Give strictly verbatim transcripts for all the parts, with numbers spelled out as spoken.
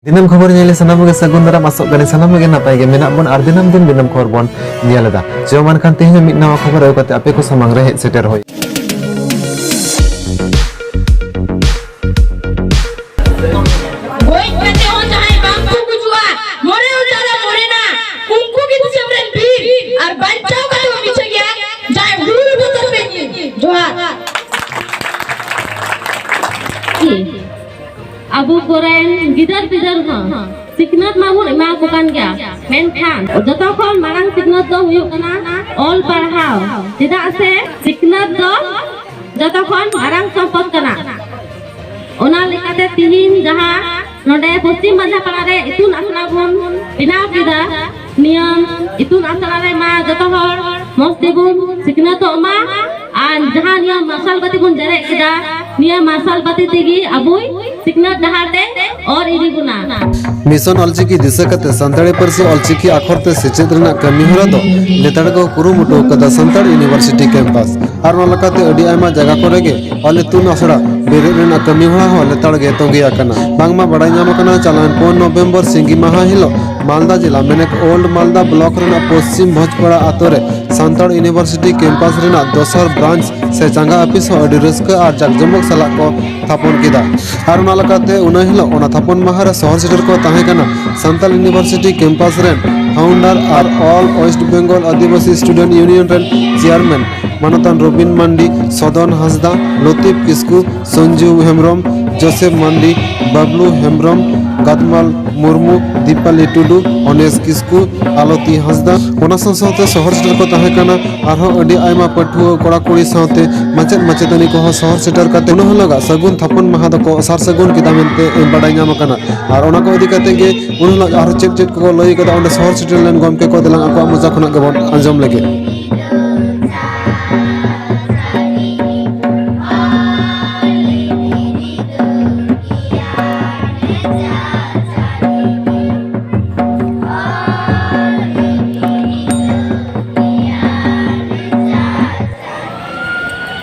ᱫᱤᱱᱟᱹᱢ ᱠᱷᱚᱵᱚᱨ ᱧᱮᱞ ᱥᱟᱱᱟᱢ ᱜᱮ ᱥᱟᱹᱜᱩᱱ ᱫᱟᱨᱟᱢ, ᱟᱥᱚᱜ ᱠᱟᱹᱱᱟᱹᱧ ᱥᱟᱱᱟᱢ ᱜᱮ ᱱᱟᱯᱟᱭ ᱜᱮ ᱢᱮᱱᱟᱜ ᱵᱚᱱ ᱟᱨ ᱫᱤᱱᱟᱹᱢ ᱫᱤᱱ ᱫᱤᱱᱟᱹᱢ ᱠᱷᱚᱵᱚᱨ ᱵᱚᱱ ᱧᱮᱞ ᱮᱫᱟ᱾ ᱪᱚ ᱢᱟ ᱮᱱᱠᱷᱟᱱ ᱛᱮᱦᱮᱧ ᱦᱚᱸ ᱢᱤᱫ ᱱᱟᱣᱟ ᱠᱷᱚᱵᱚᱨ ᱟᱹᱜᱩ ᱠᱟᱛᱮ ᱟᱯᱮ ᱠᱚ ᱥᱟᱢᱟᱝ ᱨᱮ ᱦᱮᱡ ᱥᱮᱴᱮᱨ ᱦᱩᱭ᱾ ᱜᱚᱡ ᱠᱟᱛᱮ ᱦᱚᱸ ᱡᱟᱦᱟᱸᱭ ᱵᱟᱝ ᱠᱚ ᱜᱩᱡᱩᱜᱼᱟ, ᱢᱚᱨᱮ ᱦᱚᱸ ᱡᱟᱦᱟᱸ ᱢᱚᱨᱮᱱᱟ, ᱩᱱᱠᱩ ᱜᱮ ᱫᱤᱥᱚᱢ ᱨᱮᱱ ᱵᱤᱨ, ᱟᱨ ᱵᱟᱧᱪᱟᱣ ᱠᱟᱛᱮ ᱦᱚᱸ ᱢᱤᱪᱷᱟᱹ ᱜᱮᱭᱟ ᱡᱟᱦᱟᱸᱭ ᱦᱩᱞ ᱵᱚᱛᱚᱨ ᱯᱮ ᱧᱮᱞ᱾ ᱡᱚᱦᱟᱨ᱾ ᱟᱵᱚ ᱠᱚᱨᱮᱱ ᱜᱤᱫᱟᱹᱨ ᱯᱤᱫᱟᱹᱨ ᱦᱚᱸ ᱥᱤᱠᱷᱱᱟᱹᱛ ᱢᱟᱵᱚᱱ ᱮᱢᱟ ᱠᱚ ᱠᱟᱱ ᱜᱮᱭᱟ, ᱢᱮᱱᱠᱷᱟᱱ ᱡᱚᱛᱚ ᱠᱷᱚᱱ ᱢᱟᱨᱟᱝ ᱥᱤᱠᱷᱱᱟᱹᱛ ᱫᱚ ᱦᱩᱭᱩᱜ ᱠᱟᱱᱟ ᱚᱞ ᱯᱟᱲᱦᱟᱣ, ᱪᱮᱫᱟᱜ ᱥᱮ ᱥᱤᱠᱷᱱᱟᱹᱛ ᱫᱚ ᱡᱚᱛᱚ ᱠᱷᱚᱱ ᱢᱟᱨᱟᱝ ᱥᱚᱢᱯᱚᱫ ᱠᱟᱱᱟ᱾ ᱚᱱᱟ ᱞᱮᱠᱟᱛᱮ ᱛᱤᱦᱤᱧ ᱡᱟᱦᱟᱸ ᱱᱚᱰᱮ ᱯᱚᱥᱪᱤᱢ ᱢᱟᱡᱷᱟᱯᱟᱲᱟ ᱨᱮ ᱤᱛᱩᱱ ᱟᱥᱲᱟ ᱵᱚᱱ ᱵᱮᱱᱟᱣ ᱠᱮᱫᱟ, ᱱᱤᱭᱟᱹ ᱤᱛᱩᱱ ᱟᱥᱲᱟ ᱨᱮ ᱢᱟ ᱡᱚᱛᱚ ᱦᱚᱲ ᱢᱚᱸᱡᱽ ᱛᱮᱵᱚᱱ ᱥᱤᱠᱷᱱᱟᱹᱛᱚᱜ ᱢᱟ᱾ ᱟᱨ ᱡᱟᱦᱟᱸ ᱱᱤᱭᱟᱹ ᱢᱟᱨᱥᱟᱞ ᱵᱟᱹᱛᱤ ᱵᱚᱱ ᱡᱮᱨᱮᱫ ᱠᱮᱫᱟ, ᱱᱤᱭᱟᱹ ᱢᱟᱨᱥᱟᱞ ᱵᱟᱹᱛᱤ ᱛᱮᱜᱮ ᱟᱵᱚᱭ ᱥᱤᱠᱷᱱᱟᱹᱛ ᱰᱟᱦᱟᱨ ᱛᱮ ᱚᱨ ᱤᱫᱤ ᱵᱚᱱᱟ᱾ ᱢᱤᱥᱚᱱ ᱚᱞᱪᱤᱠᱤ ᱫᱤᱥᱟᱹ ᱠᱟᱛᱮ ᱥᱟᱱᱛᱟᱲᱤ ᱯᱟᱹᱨᱥᱤ ᱚᱞᱪᱤᱠᱤ ᱟᱠᱷᱚᱨ ᱛᱮ ᱥᱮᱪᱮᱫ ᱨᱮᱱᱟᱜ ᱠᱟᱹᱢᱤ ᱦᱚᱨᱟ ᱫᱚ ᱞᱮᱛᱟᱲ ᱜᱮ ᱠᱩᱨᱩᱢᱩᱴᱩ ᱟᱠᱟᱫᱟ ᱥᱟᱱᱛᱟᱲ ᱤᱭᱩᱱᱤᱵᱷᱟᱨᱥᱤᱴᱤ ᱠᱮᱢᱯᱟᱥ᱾ ᱟᱨ ᱚᱱᱟ ᱞᱮᱠᱟᱛᱮ ᱟᱹᱰᱤ ᱟᱭᱢᱟ ᱡᱟᱭᱜᱟ ᱠᱚᱨᱮ ᱜᱮ ᱚᱞ ᱤᱛᱩᱱ ᱟᱥᱲᱟ ᱵᱮᱨᱮᱫ ᱨᱮᱱᱟᱜ ᱠᱟᱹᱢᱤ ᱦᱚᱨᱟ ᱦᱚᱸ ᱞᱮᱛᱟᱲ ᱜᱮ ᱛᱚᱸᱜᱮ ᱟᱠᱟᱱᱟ᱾ ᱵᱟᱝᱢᱟ ᱵᱟᱲᱟᱭ ᱧᱟᱢ ᱟᱠᱟᱱᱟ, ᱪᱟᱞᱟᱣᱮᱱ ᱯᱩᱱ ᱱᱚᱵᱷᱮᱢᱵᱚᱨ ᱥᱤᱸᱜᱤ ᱢᱟᱦᱟ ᱦᱤᱞᱳᱜ ᱢᱟᱞᱫᱟ ᱡᱮᱞᱟ ᱢᱮᱱᱮᱠ ᱳᱞᱰ ᱢᱟᱞᱫᱟ ᱵᱞᱚᱠ ᱨᱮᱱᱟᱜ ᱯᱚᱥᱪᱤᱢ ᱵᱷᱚᱡᱽᱯᱟᱲᱟ ᱟᱛᱳ ᱨᱮ ᱥᱟᱱᱛᱟᱲ ᱤᱭᱩᱱᱤᱵᱷᱟᱨᱥᱤᱴᱤ ᱠᱮᱢᱯᱟᱥ ᱨᱮᱱᱟᱜ ᱫᱚᱥᱟᱨ ᱵᱨᱟᱧᱪ ᱥᱮ ᱪᱟᱸᱜᱟ ᱟᱹᱯᱤᱥ ᱦᱚᱸ ᱟᱹᱰᱤ ᱨᱟᱹᱥᱠᱟᱹ ᱟᱨ ᱡᱟᱠᱡᱚᱢᱚᱠ ᱥᱟᱞᱟᱜ ᱠᱚ ᱛᱷᱟᱯᱚᱱ ᱠᱮᱫᱟ᱾ ᱟᱨ ᱚᱱᱟ ᱞᱮᱠᱟᱛᱮ ᱚᱱᱟ ᱦᱤᱞᱳᱜ ᱚᱱᱟ ᱛᱷᱟᱯᱚᱱ ᱢᱟᱦᱟ ᱨᱮ ᱥᱚᱦᱚᱨ ᱥᱮᱴᱮᱨ ᱠᱚ ᱛᱟᱦᱮᱸ ᱠᱟᱱᱟ ᱥᱟᱱᱛᱟᱲ ᱤᱭᱩᱱᱤᱵᱷᱟᱨᱥᱤᱴᱤ ᱠᱮᱢᱯᱟᱥ ᱨᱮᱱ ᱯᱷᱟᱣᱩᱱᱰᱟᱨ ᱟᱨ ᱚᱞ ᱳᱭᱮᱥᱴ ᱵᱮᱝᱜᱚᱞ ᱟᱹᱫᱤᱵᱟᱹᱥᱤ ᱥᱴᱩᱰᱮᱱᱴ ᱤᱭᱩᱱᱤᱭᱚᱱ ᱨᱮᱱ ᱪᱮᱭᱟᱨᱢᱮᱱ ᱢᱟᱱᱚᱛᱟᱱ ᱨᱚᱵᱤᱱ ᱢᱟᱱᱰᱤ, ᱥᱚᱫᱚᱱ ᱦᱟᱸᱥᱫᱟ, ᱞᱚᱛᱤᱯ ᱠᱤᱥᱠᱩ, ᱥᱚᱧᱡᱩ ᱦᱮᱢᱵᱨᱚᱢ, ᱡᱳᱥᱮᱯ ᱢᱟᱱᱰᱤ, ᱵᱟᱵᱞᱩ ᱦᱮᱢᱵᱨᱚᱢ, ᱜᱟᱫᱢᱟᱞ ᱢᱩᱨᱢᱩ, ᱫᱤᱯᱟᱞᱤ ᱴᱩᱰᱩ, ᱚᱱᱮᱥ ᱠᱤᱥᱠᱩ, ᱟᱞᱚᱛᱤ ᱦᱟᱸᱥᱫᱟ, ᱚᱱᱟ ᱥᱟᱶ ᱥᱟᱶᱛᱮ ᱥᱚᱦᱚᱨ ᱥᱮᱴᱮᱨ ᱠᱚ ᱛᱟᱦᱮᱸ ᱠᱟᱱᱟ ᱟᱨᱦᱚᱸ ᱟᱹᱰᱤ ᱟᱭᱢᱟ ᱯᱟᱹᱴᱷᱩᱣᱟᱹ ᱠᱚᱲᱟ ᱠᱩᱲᱤ ᱥᱟᱶᱛᱮ ᱢᱟᱪᱮᱫ ᱢᱟᱪᱮᱛᱟᱹᱱᱤ ᱠᱚᱦᱚᱸ ᱥᱚᱦᱚᱨ ᱥᱮᱴᱮᱨ ᱠᱟᱛᱮ ᱩᱱ ᱦᱤᱞᱳᱜᱟᱜ ᱥᱟᱹᱜᱩᱱ ᱛᱷᱟᱯᱚᱱ ᱢᱟᱦᱟ ᱫᱚᱠᱚ ᱥᱟᱨ ᱥᱟᱹᱜᱩᱱ ᱠᱮᱫᱟ ᱢᱮᱱᱛᱮ ᱵᱟᱰᱟᱭ ᱧᱟᱢ ᱟᱠᱟᱱᱟ᱾ ᱟᱨ ᱚᱱᱟ ᱠᱚ ᱤᱫᱤ ᱠᱟᱛᱮ ᱜᱮ ᱩᱱ ᱦᱤᱞᱳᱜ ᱟᱨᱦᱚᱸ ᱪᱮᱫ ᱪᱮᱫ ᱠᱚᱠᱚ ᱞᱟᱹᱭ ᱠᱟᱫᱟ ᱚᱸᱰᱮ ᱥᱚᱦᱚᱨ ᱥᱮᱴᱮᱨ ᱞᱮᱱ ᱜᱚᱢᱠᱮ ᱠᱚ, ᱫᱮᱞᱟᱝ ᱟᱠᱚᱣᱟᱜ ᱢᱚᱪᱟ ᱠᱷᱚᱱᱟᱜ ᱜᱮᱵᱚᱱ ᱟᱸᱡᱚᱢ ᱞᱮᱜᱮ᱾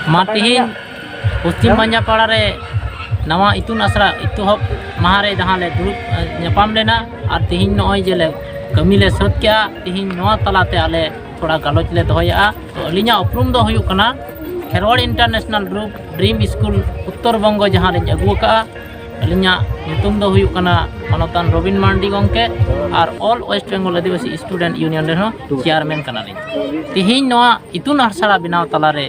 ᱢᱟ ᱛᱮᱦᱮᱧ ᱯᱚᱥᱪᱤᱢ ᱵᱟᱧᱡᱟᱯᱟᱲᱟ ᱨᱮ ᱱᱟᱣᱟ ᱤᱛᱩᱱ ᱟᱥᱲᱟ ᱮᱛᱚᱦᱚᱵ ᱢᱟᱦᱟ ᱨᱮ ᱡᱟᱦᱟᱸ ᱞᱮ ᱫᱩᱲᱩᱵ ᱧᱟᱯᱟᱢ ᱞᱮᱱᱟ ᱟᱨ ᱛᱮᱦᱮᱧ ᱱᱚᱜᱼᱚᱭ ᱡᱮ ᱞᱮ ᱠᱟᱹᱢᱤ ᱞᱮ ᱥᱟᱹᱛ ᱠᱮᱜᱼᱟ, ᱛᱮᱦᱮᱧ ᱱᱚᱣᱟ ᱛᱟᱞᱟᱛᱮ ᱟᱞᱮ ᱛᱷᱚᱲᱟ ᱜᱟᱞᱚᱪ ᱞᱮ ᱫᱚᱦᱚᱭᱮᱜᱼᱟ᱾ ᱛᱚ ᱟᱹᱞᱤᱧᱟᱜ ᱩᱯᱨᱩᱢ ᱫᱚ ᱦᱩᱭᱩᱜ ᱠᱟᱱᱟ ᱠᱷᱮᱨᱣᱟᱲ international group dream school Uttar Banga, ᱡᱟᱦᱟᱸ ᱞᱤᱧ ᱟᱹᱜᱩ ᱟᱠᱟᱫᱼᱟ᱾ ᱟᱹᱞᱤᱧᱟᱜ ᱧᱩᱛᱩᱢ ᱫᱚ ᱦᱩᱭᱩᱜ ᱠᱟᱱᱟ ᱢᱟᱱᱚᱛᱟᱱ ᱨᱚᱵᱤᱱ ᱢᱟᱱᱰᱤ ᱜᱚᱢᱠᱮ ᱟᱨ ᱚᱞ ᱳᱭᱮᱥᱴ ᱵᱮᱝᱜᱚᱞ ᱟᱹᱫᱤᱵᱟᱹᱥᱤ ᱥᱴᱩᱰᱮᱱᱴ ᱤᱭᱩᱱᱤᱭᱚᱱ ᱨᱮᱦᱚᱸ ᱪᱮᱭᱟᱨᱢᱮᱱ ᱠᱟᱱᱟᱞᱤᱧ᱾ ᱛᱮᱦᱮᱧ ᱱᱚᱣᱟ ᱤᱛᱩᱱ ᱟᱥᱲᱟ ᱵᱮᱱᱟᱣ ᱛᱟᱞᱟᱨᱮ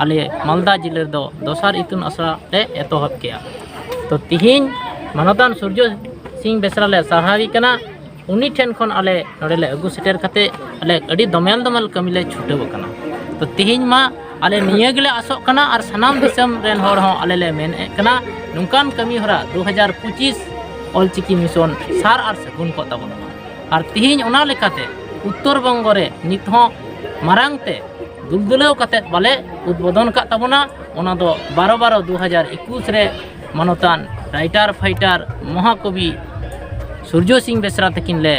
ᱟᱞᱮ ᱢᱟᱞᱫᱟ ᱡᱤᱞᱟᱹ ᱨᱮᱫᱚ ᱫᱚᱥᱟᱨ ᱤᱛᱩᱱ ᱟᱥᱲᱟ ᱞᱮ ᱮᱛᱚᱦᱚᱵ ᱠᱮᱜᱼᱟ᱾ ᱛᱚ ᱛᱤᱦᱤᱧ ᱢᱟᱱᱚᱛᱟᱱ ᱥᱩᱨᱡᱚ ᱥᱤᱝ ᱵᱮᱥᱨᱟ ᱞᱮ ᱥᱟᱨᱦᱟᱣᱤ ᱠᱟᱱᱟ᱾ ᱩᱱᱤ ᱴᱷᱮᱱ ᱠᱷᱚᱱ ᱟᱞᱮ ᱱᱚᱰᱮ ᱞᱮ ᱟᱹᱜᱩ ᱥᱮᱴᱮᱨ ᱠᱟᱛᱮ ᱟᱞᱮ ᱟᱹᱰᱤ ᱫᱚᱢᱮᱞ ᱫᱚᱢᱮᱞ ᱠᱟᱹᱢᱤ ᱞᱮ ᱪᱷᱩᱴᱟᱹᱣ ᱟᱠᱟᱱᱟ᱾ ᱛᱚ ᱛᱤᱦᱤᱧ ᱢᱟ ᱟᱞᱮ ᱱᱤᱭᱟᱹ ᱜᱮᱞᱮ ᱟᱥᱚᱜ ᱠᱟᱱᱟ ᱟᱨ ᱥᱟᱱᱟᱢ ᱫᱤᱥᱚᱢ ᱨᱮᱱ ᱦᱚᱲ ᱦᱚᱸ ᱟᱞᱮ ᱞᱮ ᱢᱮᱱᱮᱫ ᱠᱟᱱᱟ, ᱱᱚᱝᱠᱟᱱ ᱠᱟᱹᱢᱤ ᱦᱚᱨᱟ ᱫᱩ ᱦᱟᱡᱟᱨ ᱯᱚᱸᱪᱤᱥ ᱚᱞᱪᱤᱠᱤ ᱢᱤᱥᱚᱱ ᱥᱟᱨ ᱟᱨ ᱥᱟᱹᱜᱩᱱ ᱠᱚᱜ ᱛᱟᱵᱚᱱᱟ᱾ ᱟᱨ ᱛᱤᱦᱤᱧ ᱚᱱᱟ ᱞᱮᱠᱟᱛᱮ ᱩᱛᱛᱚᱨ ᱵᱚᱝᱜᱚ ᱨᱮ ᱱᱤᱛ ᱦᱚᱸ ᱢᱟᱨᱟᱝ ᱛᱮ ᱫᱩᱞᱫᱩᱞᱟᱹᱣ ᱠᱟᱛᱮᱫ ᱵᱟᱞᱮ ᱩᱫᱵᱳᱫᱚᱱ ᱟᱠᱟᱫ ᱛᱟᱵᱚᱱᱟ᱾ ᱚᱱᱟ ᱫᱚ ᱵᱟᱨᱚ ᱵᱟᱨᱚ ᱫᱩ ᱦᱟᱡᱟᱨ ᱮᱠᱩᱥ ᱨᱮ ᱢᱟᱱᱚᱛᱟᱱ ᱨᱟᱭᱴᱟᱨ ᱯᱷᱟᱭᱴᱟᱨ ᱢᱚᱦᱟᱠᱚᱵᱤ ᱥᱩᱨᱡᱚ ᱥᱤᱝ ᱵᱮᱥᱨᱟ ᱛᱟᱹᱠᱤᱱ ᱞᱮ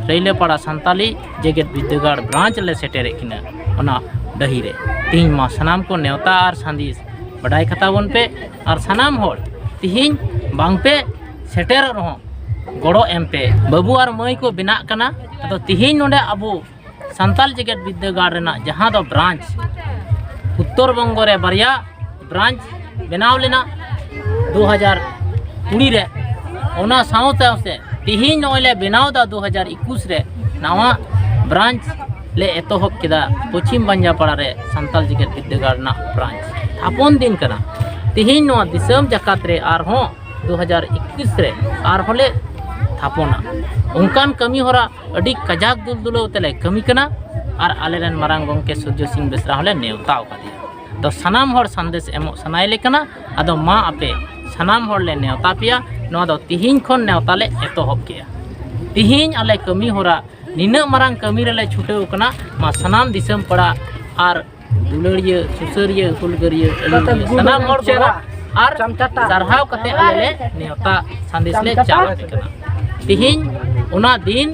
ᱨᱟᱹᱭᱞᱟᱹᱯᱟᱲᱟ ᱥᱟᱱᱛᱟᱞᱤ ᱡᱮᱜᱮᱛ ᱵᱤᱨᱫᱟᱹᱜᱟᱲ ᱵᱨᱟᱧᱪ ᱞᱮ ᱥᱮᱴᱮᱨᱮᱫ ᱠᱤᱱᱟ ᱚᱱᱟ ᱰᱟᱹᱦᱤ ᱨᱮ᱾ ᱛᱮᱦᱮᱧ ᱢᱟ ᱥᱟᱱᱟᱢ ᱠᱚ ᱱᱮᱣᱛᱟ ᱟᱨ ᱥᱟᱸᱫᱮᱥ ᱵᱟᱰᱟᱭ ᱠᱟᱛᱟ ᱵᱚᱱ ᱯᱮ, ᱟᱨ ᱥᱟᱱᱟᱢ ᱦᱚᱲ ᱛᱮᱦᱮᱧ ᱵᱟᱝ ᱯᱮ ᱥᱮᱴᱮᱨᱚᱜ ᱨᱮᱦᱚᱸ ᱜᱚᱲᱚ ᱮᱢ ᱯᱮ᱾ ᱵᱟᱹᱵᱩ ᱟᱨ ᱢᱟᱹᱭ ᱠᱚ ᱵᱮᱱᱟᱜ ᱠᱟᱱᱟ᱾ ᱟᱫᱚ ᱛᱮᱦᱮᱧ ᱱᱚᱰᱮ ᱟᱵᱚ ᱥᱟᱱᱛᱟᱞ ᱡᱮᱜᱮᱛ ᱵᱤᱨᱫᱟᱹᱜᱟᱲ ᱨᱮᱱᱟᱜ ᱡᱟᱦᱟᱸ ᱫᱚ ᱵᱨᱟᱧᱪ, ᱩᱛᱛᱚᱨ ᱵᱚᱝᱜᱚ ᱨᱮ ᱵᱟᱨᱭᱟ ᱵᱨᱟᱧᱪ ᱵᱮᱱᱟᱣ ᱞᱮᱱᱟ ᱫᱩ ᱦᱟᱡᱟᱨ ᱠᱩᱲᱤ ᱨᱮ, ᱚᱱᱟ ᱥᱟᱶ ᱥᱟᱶᱛᱮ ᱛᱮᱦᱮᱧ ᱱᱚᱜᱼᱚᱭ ᱞᱮ ᱵᱮᱱᱟᱣ ᱮᱫᱟ ᱫᱩ ᱦᱟᱡᱟᱨ ᱮᱠᱩᱥ ᱨᱮ ᱱᱟᱣᱟ ᱵᱨᱟᱧᱪ ᱞᱮ ᱮᱛᱚᱦᱚᱵ ᱠᱮᱫᱟ ᱯᱚᱪᱷᱤᱢ ᱵᱟᱧᱡᱟᱯᱟᱲᱟ ᱨᱮ ᱥᱟᱱᱛᱟᱞ ᱡᱮᱜᱮᱛ ᱵᱤᱨᱫᱟᱹᱜᱟᱲ ᱨᱮᱱᱟᱜ ᱵᱨᱟᱧᱪ ᱛᱷᱟᱯᱚᱱ ᱫᱤᱱ ᱠᱟᱱᱟ᱾ ᱛᱮᱦᱮᱧ ᱱᱚᱣᱟ ᱫᱤᱥᱚᱢ ᱡᱟᱠᱟᱛ ᱨᱮ ᱟᱨᱦᱚᱸ ᱫᱩ ᱦᱟᱡᱟᱨ ᱮᱠᱩᱥ ᱨᱮ ᱟᱨᱦᱚᱸ ᱞᱮ ᱛᱷᱟᱯᱚᱱᱟ᱾ ᱚᱱᱠᱟᱱ ᱠᱟᱹᱢᱤ ᱦᱚᱨᱟ ᱟᱹᱰᱤ ᱠᱟᱡᱟᱠ ᱫᱩᱞ ᱫᱩᱞᱟᱹᱣ ᱛᱮᱞᱮ ᱠᱟᱹᱢᱤ ᱠᱟᱱᱟ ᱟᱨ ᱟᱞᱮᱨᱮᱱ ᱢᱟᱨᱟᱝ ᱜᱚᱢᱠᱮ ᱥᱩᱨᱡᱚ ᱥᱤᱝ ᱵᱮᱥᱨᱟ ᱦᱚᱸᱞᱮ ᱱᱮᱣᱛᱟ ᱟᱠᱟᱫᱮᱭᱟ᱾ ᱫᱚ ᱥᱟᱱᱟᱢ ᱦᱚᱲ ᱥᱟᱸᱫᱮᱥ ᱮᱢᱚᱜ ᱥᱟᱱᱟᱭᱮ ᱞᱮ ᱠᱟᱱᱟ᱾ ᱟᱫᱚ ᱢᱟ ᱟᱯᱮ ᱥᱟᱱᱟᱢ ᱦᱚᱲ ᱞᱮ ᱱᱮᱣᱛᱟ ᱯᱮᱭᱟ᱾ ᱱᱚᱣᱟ ᱫᱚ ᱛᱤᱦᱤᱧ ᱠᱷᱚᱱ ᱱᱮᱣᱛᱟ ᱞᱮ ᱮᱛᱚᱦᱚᱵ ᱠᱮᱜᱼᱟ᱾ ᱛᱤᱦᱤᱧ ᱟᱞᱮ ᱠᱟᱹᱢᱤ ᱦᱚᱨᱟ ᱱᱤᱱᱟᱹᱜ ᱢᱟᱨᱟᱝ ᱠᱟᱹᱢᱤ ᱨᱮᱞᱮ ᱪᱷᱩᱴᱟᱹᱣ ᱠᱟᱱᱟ᱾ ᱢᱟ ᱥᱟᱱᱟᱢ ᱫᱤᱥᱚᱢ ᱯᱟᱲᱟ ᱟᱨ ᱫᱩᱞᱟᱹᱲᱤᱭᱟᱹ, ᱥᱩᱥᱟᱹᱨᱤᱭᱟᱹ, ᱦᱩᱞᱜᱟᱹᱨᱤᱭᱟᱹ, ᱟᱹᱞᱩᱨᱤᱭᱟᱹ, ᱥᱟᱱᱟᱢ ᱦᱚᱲ ᱠᱚ ᱟᱨ ᱥᱟᱨᱦᱟᱣ ᱠᱟᱛᱮ ᱟᱞᱮ ᱞᱮ ᱱᱮᱣᱛᱟ ᱥᱟᱸᱫᱮᱥ ᱞᱮ ᱪᱟᱞ ᱟᱯᱮ ᱠᱟᱱᱟ᱾ ᱛᱤᱦᱤᱧ ᱚᱱᱟ ᱫᱤᱱ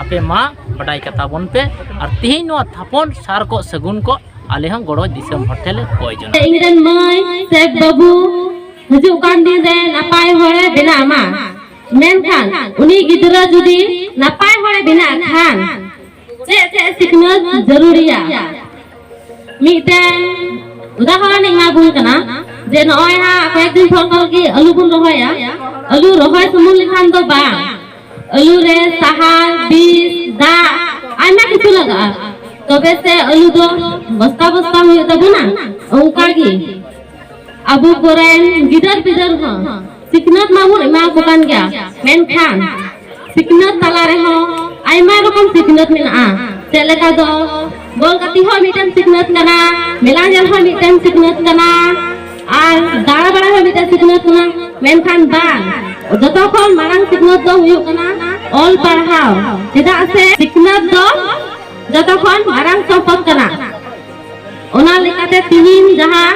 ᱟᱯᱮ ᱢᱟ ᱵᱟᱰᱟᱭ ᱠᱟᱛᱟ ᱵᱚᱱ ᱯᱮ᱾ ᱟᱨ ᱛᱤᱦᱤᱧ ᱱᱚᱣᱟ ᱛᱷᱟᱯᱚᱱ ᱥᱟᱨ ᱠᱚ ᱥᱟᱹᱜᱩᱱ ᱠᱚ ᱟᱞᱮ ᱦᱚᱸ ᱜᱚᱲᱚ ᱫᱤᱥᱚᱢ ᱦᱚᱲ ᱴᱷᱮᱱ ᱞᱮ ᱠᱚᱭ ᱡᱚᱱᱟ᱾ ᱤᱧ ᱨᱮᱱ ᱢᱟᱹᱭ ᱥᱮ ᱵᱟᱹᱵᱩ ᱦᱤᱡᱩᱜ ᱠᱟᱱ ᱫᱤᱱ ᱨᱮ ᱱᱟᱯᱟᱭ ᱦᱚᱲᱮ ᱵᱮᱱᱟᱜ ᱢᱟ᱾ ᱢᱮᱱᱠᱷᱟᱱ ᱩᱱᱤ ᱜᱤᱫᱽᱨᱟᱹ ᱡᱩᱫᱤ ᱱᱟᱯᱟᱭ ᱦᱚᱲᱮ ᱵᱮᱱᱟᱜ ᱠᱷᱟᱱ ᱪᱮᱫ ᱪᱮᱫ ᱥᱤᱠᱷᱱᱟᱹᱛ ᱡᱟᱹᱨᱩᱲᱤᱭᱟ? ᱢᱤᱫᱴᱮᱱ ᱩᱫᱟᱦᱚᱨᱚᱱ ᱤᱧ ᱮᱢᱟ ᱵᱚᱱ ᱠᱟᱱᱟ ᱡᱮ ᱱᱚᱜᱼᱚᱭ ᱦᱟᱸᱜ ᱠᱚᱭᱮᱠ ᱫᱤᱱ ᱯᱚᱨ ᱯᱚᱨ ᱜᱮ ᱟᱹᱞᱩ ᱵᱚᱱ ᱨᱚᱦᱚᱭᱟ᱾ ᱟᱹᱞᱩ ᱨᱚᱦᱚᱭ ᱥᱩᱢᱩᱝ ᱞᱮᱠᱷᱟᱱ ᱫᱚ ᱵᱟᱝ, ᱟᱹᱞᱩ ᱨᱮ ᱥᱟᱦᱟᱨ, ᱵᱤᱥ, ᱫᱟᱜ, ᱟᱭᱢᱟ ᱠᱤᱪᱷᱩ ᱞᱟᱜᱟᱜᱼᱟ, ᱛᱚᱵᱮ ᱥᱮ ᱟᱹᱞᱩ ᱫᱚ ᱵᱚᱥᱛᱟ ᱵᱚᱥᱛᱟ ᱦᱩᱭᱩᱜ ᱛᱟᱵᱚᱱᱟ᱾ ᱚᱱᱠᱟ ᱜᱮ ᱟᱵᱚ ᱠᱚᱨᱮᱱ ᱜᱤᱫᱟᱹᱨ ᱯᱤᱫᱟᱹᱨ ᱦᱚᱸ ᱥᱤᱠᱷᱱᱟᱹᱛ ᱢᱟᱵᱚᱱ ᱮᱢᱟ ᱠᱚ ᱠᱟᱱ ᱜᱮᱭᱟ, ᱢᱮᱱᱠᱷᱟᱱ ᱥᱤᱠᱷᱱᱟᱹᱛ ᱛᱟᱞᱟ ᱨᱮᱦᱚᱸ ᱟᱭᱢᱟ ᱨᱚᱠᱚᱢ ᱥᱤᱠᱷᱱᱟᱹᱛ ᱢᱮᱱᱟᱜᱼᱟ᱾ ᱪᱮᱫ ᱞᱮᱠᱟ ᱫᱚ ᱵᱚᱞ ᱜᱟᱛᱮ ᱦᱚᱸ ᱢᱤᱫᱴᱮᱱ ᱥᱤᱠᱷᱱᱟᱹᱛ ᱠᱟᱱᱟ, ᱢᱮᱞᱟ ᱧᱮᱞ ᱦᱚᱸ ᱢᱤᱫᱴᱮᱱ ᱥᱤᱠᱷᱱᱟᱹᱛ ᱠᱟᱱᱟ, ᱟᱨ ᱫᱟᱬᱟ ᱵᱟᱲᱟ ᱦᱚᱸ ᱢᱤᱫᱴᱮᱱ ᱥᱤᱠᱷᱱᱟᱹᱛ ᱠᱟᱱᱟ᱾ ᱢᱮᱱᱠᱷᱟᱱ ᱵᱟᱝ, ᱡᱚᱛᱚ ᱠᱷᱚᱱ ᱢᱟᱨᱟᱝ ᱥᱤᱠᱷᱱᱟᱹᱛ ᱫᱚ ᱦᱩᱭᱩᱜ ᱠᱟᱱᱟ ᱚᱞ ᱯᱟᱲᱦᱟᱣ᱾ ᱪᱮᱫᱟᱜ ᱥᱮ ᱥᱤᱠᱷᱱᱟᱹᱛ ᱫᱚ ᱡᱚᱛᱚ ᱠᱷᱚᱱ ᱢᱟᱨᱟᱝ ᱥᱚᱢᱯᱚᱫ ᱠᱟᱱᱟ᱾ ᱚᱱᱟ ᱞᱮᱠᱟᱛᱮ ᱛᱤᱦᱤᱧ ᱡᱟᱦᱟᱸ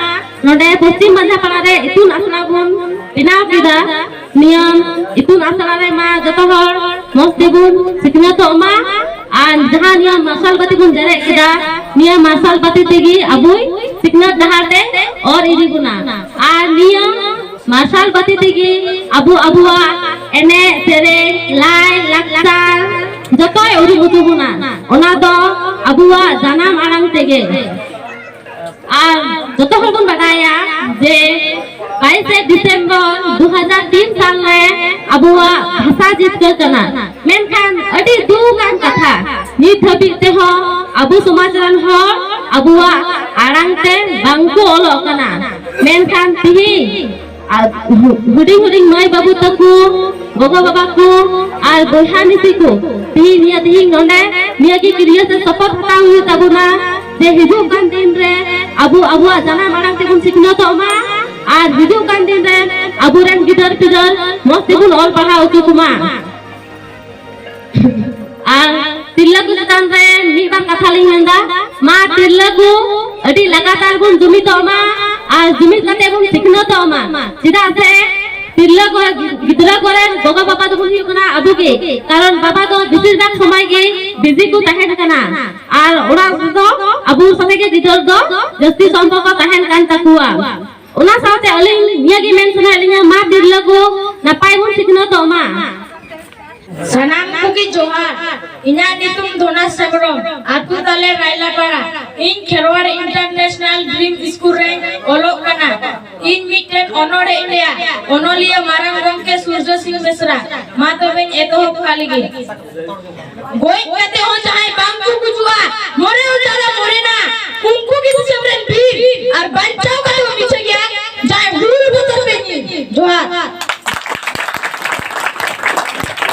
ᱱᱚᱰᱮ ᱯᱚᱥᱪᱤᱢ ᱢᱟᱡᱷᱟᱯᱟᱲᱟ ᱨᱮ ᱤᱛᱩᱱ ᱟᱥᱲᱟ ᱵᱚᱱ ᱵᱮᱱᱟᱣ ᱠᱮᱫᱟ, ᱱᱤᱭᱟᱹ ᱤᱛᱩᱱ ᱟᱥᱲᱟ ᱨᱮ ᱢᱟ ᱡᱚᱛᱚ ᱦᱚᱲ ᱢᱚᱸᱡᱽ ᱛᱮᱵᱚᱱ ᱥᱤᱠᱷᱱᱟᱹᱛᱚᱜ ᱢᱟ᱾ ᱟᱨ ᱡᱟᱦᱟᱸ ᱱᱤᱭᱟᱹ ᱢᱟᱨᱥᱟᱞ ᱵᱟᱹᱛᱤ ᱵᱚᱱ ᱡᱮᱨᱮᱫ ᱠᱮᱫᱟ, ᱱᱤᱭᱟᱹ ᱢᱟᱨᱥᱟᱞ ᱵᱟᱹᱛᱤ ᱛᱮᱜᱮ ᱟᱵᱚᱭ ᱥᱤᱠᱷᱱᱟᱹᱛ ᱰᱟᱦᱟᱨ ᱛᱮ ᱚᱨ ᱤᱫᱤ ᱵᱚᱱᱟ᱾ ᱟᱨ ᱱᱤᱭᱟᱹ ᱢᱟᱨᱥᱟᱞ ᱵᱟᱹᱛᱤ ᱛᱮᱜᱮ ᱟᱵᱚ ᱟᱵᱚᱣᱟᱜ ᱮᱱᱮᱡ ᱥᱮᱨᱮᱧ, ᱞᱟᱭ ᱞᱟᱠᱪᱟᱨ ᱡᱚᱛᱚᱭ ᱩᱫᱩᱜ ᱦᱚᱪᱚ ᱵᱚᱱᱟ᱾ ᱚᱱᱟ ᱫᱚ ᱟᱵᱚᱣᱟᱜ ᱡᱟᱱᱟᱢ ᱟᱲᱟᱝ ᱛᱮᱜᱮ᱾ ᱟᱨ ᱡᱚᱛᱚ ᱦᱚᱲ ᱵᱚᱱ ᱵᱟᱰᱟᱭᱟ ᱡᱮ ᱵᱟᱭᱤᱥᱮ ᱰᱤᱥᱮᱢᱵᱚᱨ ᱫᱩ ᱦᱟᱡᱟᱨ ᱛᱤᱱ ᱥᱟᱞ ᱨᱮ ᱟᱵᱚᱣᱟᱜ ᱵᱷᱟᱥᱟ ᱡᱤᱛᱠᱟᱹᱨ ᱠᱟᱱᱟ᱾ ᱢᱮᱱᱠᱷᱟᱱ ᱟᱹᱰᱤ ᱫᱩᱠ ᱟᱱ ᱠᱟᱛᱷᱟ, ᱱᱤᱛ ᱫᱷᱟᱹᱵᱤᱡ ᱛᱮᱦᱚᱸ ᱟᱵᱚ ᱥᱚᱢᱟᱡᱽ ᱨᱮᱱ ᱦᱚᱲ ᱟᱵᱚᱣᱟᱜ ᱟᱲᱟᱝ ᱛᱮ ᱵᱟᱝᱠᱚ ᱚᱞᱚᱜ ᱠᱟᱱᱟ᱾ ᱢᱮᱱᱠᱷᱟᱱ ᱛᱤᱦᱤᱧ ᱟᱨ ᱦᱩᱰᱤᱧ ᱦᱩᱰᱤᱧ ᱢᱟᱹᱭ ᱵᱟᱹᱵᱩ ᱛᱟᱠᱚ, ᱜᱚᱜᱚ ᱵᱟᱵᱟ ᱠᱚ ᱟᱨ ᱵᱚᱭᱦᱟ ᱢᱤᱥᱤ ᱠᱚ, ᱛᱤᱦᱤᱧ ᱱᱤᱭᱟᱹ ᱛᱤᱦᱤᱧ ᱱᱚᱰᱮ ᱱᱤᱭᱟᱹ ᱜᱮ ᱠᱤᱨᱭᱟᱹ ᱥᱮ ᱥᱚᱯᱚᱛ ᱦᱟᱛᱟᱣ ᱦᱩᱭᱩᱜ ᱛᱟᱵᱚᱱᱟ ᱡᱮ ᱦᱤᱡᱩᱜ ᱠᱟᱱ ᱫᱤᱱ ᱨᱮ ᱟᱵᱚ ᱟᱵᱚᱣᱟᱜ ᱡᱟᱱᱟᱢ ᱟᱲᱟᱝ ᱛᱮᱵᱚᱱ ᱥᱤᱠᱷᱱᱟᱹᱛᱚᱜ ᱢᱟ ᱟᱨ ᱦᱤᱡᱩᱜ ᱠᱟᱱ ᱫᱤᱱ ᱨᱮ ᱟᱵᱚᱨᱮᱱ ᱜᱤᱫᱟᱹᱨ ᱯᱤᱫᱟᱹᱨ ᱢᱚᱸᱡᱽ ᱛᱮᱵᱚᱱ ᱚᱞ ᱯᱟᱲᱦᱟᱣ ᱦᱚᱪᱚ ᱠᱚᱢᱟ᱾ ᱟᱨ ᱛᱤᱨᱞᱟᱹ ᱠᱚ ᱪᱮᱛᱟᱱ ᱨᱮ ᱢᱤᱫ ᱵᱟᱨ ᱠᱟᱛᱷᱟ ᱞᱤᱧ ᱢᱮᱱᱫᱟ, ᱢᱟ ᱛᱤᱨᱞᱟᱹ ᱠᱚ ᱟᱹᱰᱤ ᱞᱟᱜᱟᱛᱟᱨ ᱵᱚᱱ ᱡᱩᱢᱤᱫᱚᱜ ᱢᱟ ᱟᱨ ᱡᱩᱢᱤᱫ ᱠᱟᱛᱮ ᱵᱚᱱ ᱥᱤᱠᱷᱱᱟᱹᱛᱚᱜ ᱢᱟ᱾ ᱪᱮᱫᱟᱜ ᱥᱮ ᱛᱤᱨᱞᱟᱹ ᱠᱚ, ᱜᱤᱫᱽᱨᱟᱹ ᱠᱚᱨᱮᱱ ᱜᱚᱜᱚ ᱵᱟᱵᱟ ᱫᱚᱵᱚᱱ ᱦᱩᱭᱩᱜ ᱠᱟᱱᱟ ᱟᱵᱚ ᱜᱮ, ᱠᱟᱨᱚᱱ ᱵᱟᱵᱟ ᱫᱚ ᱵᱮᱥᱤᱨ ᱵᱷᱟᱜᱽ ᱥᱚᱢᱚᱭ ᱜᱮ ᱵᱤᱡᱤ ᱠᱚ ᱛᱟᱦᱮᱱ ᱠᱟᱱᱟ ᱟᱨ ᱚᱲᱟᱜ ᱨᱮᱫᱚ ᱟᱵᱚ ᱥᱚᱸᱜᱮ ᱜᱮ ᱜᱤᱫᱟᱹᱨ ᱫᱚ ᱡᱟᱹᱥᱛᱤ ᱥᱚᱢᱯᱚᱨᱠᱚ ᱛᱟᱦᱮᱱ ᱠᱟᱱ ᱛᱟᱠᱚᱣᱟ᱾ ᱚᱱᱟ ᱥᱟᱶᱛᱮ ᱟᱹᱞᱤᱧ ᱱᱤᱭᱟᱹ ᱜᱮ ᱢᱮᱱ ᱥᱟᱱᱟᱭᱮᱫ ᱞᱤᱧᱟ, ᱢᱟ ᱛᱤᱨᱞᱟᱹ ᱠᱚ ᱱᱟᱯᱟᱭ ᱵᱚᱱ ᱥᱤᱠᱷᱱᱟᱹᱛᱚᱜ ᱢᱟ᱾ ᱥᱟᱱᱟᱢ ᱠᱚᱜᱮ ᱡᱚᱦᱟᱨ᱾ ᱤᱧᱟᱹᱜ ᱧᱩᱛᱩᱢ ᱫᱷᱚᱱᱟᱥ ᱦᱮᱢᱵᱨᱚᱢ, ᱟᱹᱛᱩ ᱛᱟᱞᱮ ᱨᱟᱭᱞᱟᱯᱟᱲᱟ᱾ ᱤᱧ ᱠᱷᱮᱨᱣᱟᱲ ᱤᱱᱴᱟᱨᱱᱮᱥᱱᱟᱞ ᱰᱨᱤᱢ ᱥᱠᱩᱞ ᱨᱮᱧ ᱚᱞᱚᱜ ᱠᱟᱱᱟ᱾ ᱤᱧ ᱢᱤᱫᱴᱮᱱ ᱚᱱᱚᱬᱦᱮᱧ ᱞᱟᱹᱭᱟ, ᱚᱱᱚᱞᱤᱭᱟᱹ ᱢᱟᱨᱟᱝ ᱜᱚᱢᱠᱮ ᱥᱩᱨᱡᱚ ᱥᱤᱝ ᱵᱮᱥᱨᱟ᱾ ᱢᱟ ᱛᱚᱵᱮᱧ ᱮᱛᱚᱦᱚᱵ ᱠᱟᱜ ᱞᱮᱜᱮ᱾ ᱜᱚᱡ ᱠᱟᱛᱮ ᱦᱚᱸ ᱡᱟᱦᱟᱸᱭ ᱵᱟᱝ ᱠᱚ ᱜᱩᱡᱩᱜᱼᱟ, ᱢᱚᱨᱮ ᱦᱚᱸ ᱡᱟᱦᱟᱸᱭ ᱢᱚᱨᱮᱱᱟ, ᱩᱱᱠᱩ ᱜᱮ ᱫᱤᱥᱚᱢ ᱨᱮᱱ ᱵᱤᱨ, ᱟᱨ ᱵᱟᱧᱪᱟᱣ ᱠᱟᱛᱮ ᱦᱚᱸ ᱢᱤᱪᱷᱟᱹ ᱜᱮᱭᱟ ᱡᱟᱦᱟᱸᱭ ᱦᱩᱞ ᱵᱚᱛᱚᱨ ᱯᱮ ᱧᱤᱨ᱾ ᱡᱚᱦᱟᱨ᱾